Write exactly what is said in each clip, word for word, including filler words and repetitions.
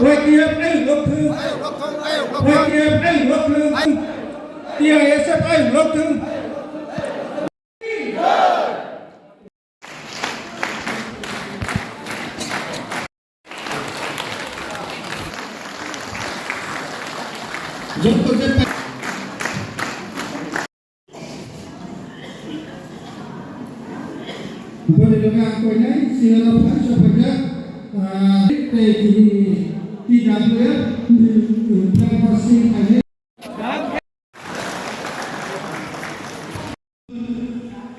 Y T F ayuk lok thung. Y T F ayuk lok thung. T I S F ayuk lok thung. Joto je Boni loge ang koinai, siyano phaisa phaikha, ah, tei tini T W F ni, ni, ni, ni,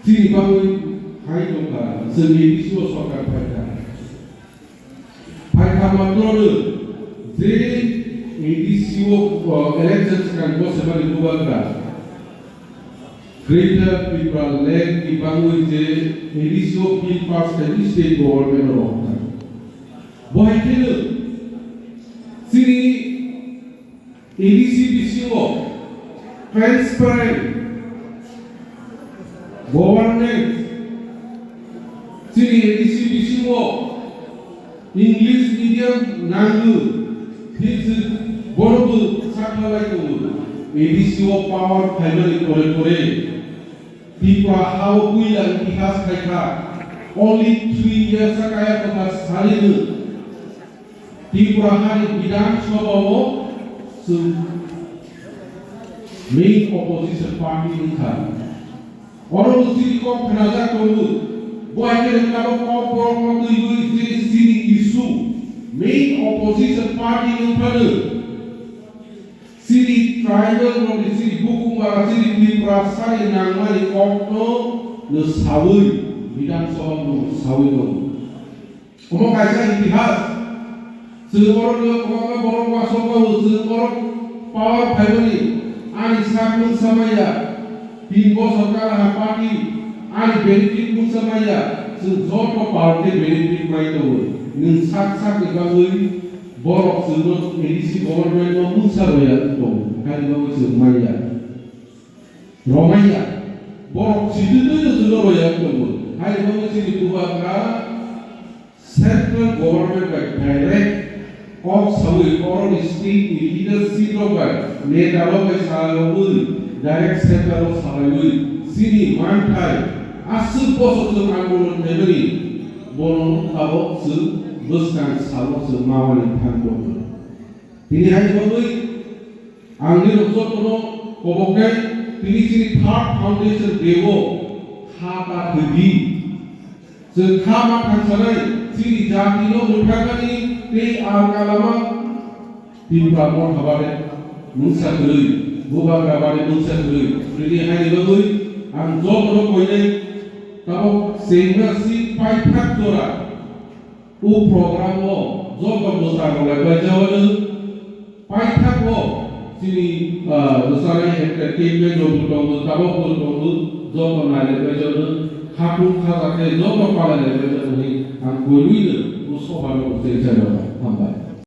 Chini bagwi hai tongkha, chwngni bisio sorkar phaikha. Phaikha matrono je A D C o, o, election swkang bo sebani bubagra Greater Tipraland ni bagwi je A D C o bill pass khaini state government o rohorkha. Bo hai kheno chini A D C bisingo transparent governance, chini A D C bisingo English medium nango, thik se bono bo sakha lai tongo. A D C o power phaimani pore pore Tripura ha o puila itihas khaikha, only three years a kaya kotha salino Tripura hani Bidhan Sabha o chwng main opposition party wngkha. Oro chini kok khnajak tongo. Bo hai khe wngkha bo kok borok no twiwi je chini issue main opposition party wngphano. Chini tribal rokni chini bukung bara chini Tripura sari nangmani kokno no sawi Bidhan Sabha no sawi tongo. Omo kaisa itihas. Chwng oro no kwbangma borok wasok bao chwng oro power phaimani ani sak mungsa maya. Tin bosor kala ha party ani benefit mungsa maya. Chwng joto party benefit mai tongo. Nwng sak sak ni bagwi borok chwngno A D C government no mungsa roya tongo. Haini bagwi chwng maya. Romaya. Borok sitwtwi no chwngno roya tongo. Haini bagwi chini bubagra Central government bai direct kok sawi oroni state ni leadership rok bai neta rok bai salaiwi direct center o salaiwi chini manthai aswk bosor chwng andolon khaimani bono tabok chwng bwskang salo chwng mamani thang tongo. Tini hai bagwi ang nini jotono koboknai tini chini third foundation day o kha ta thwidi. Chwng kha ma thangsanai chini jati no mwthangani tei ang alama Tripura motha bade mungsa kwrwi, bubagra bade mungsa kwrwi, tini haini bagwi ang jotono koinai tabok chengma si paithak jora o program o joto mwsa rwlai bai jawano. Paithak o chini, ah, bwsarok entertainment rok bo tongo, tabok bo tongo, joto nailai bai jano, khatung khaja khe joto palai lai bai jano hwnwi ang koinwino o soba no uchai chai rwkha. Hambai.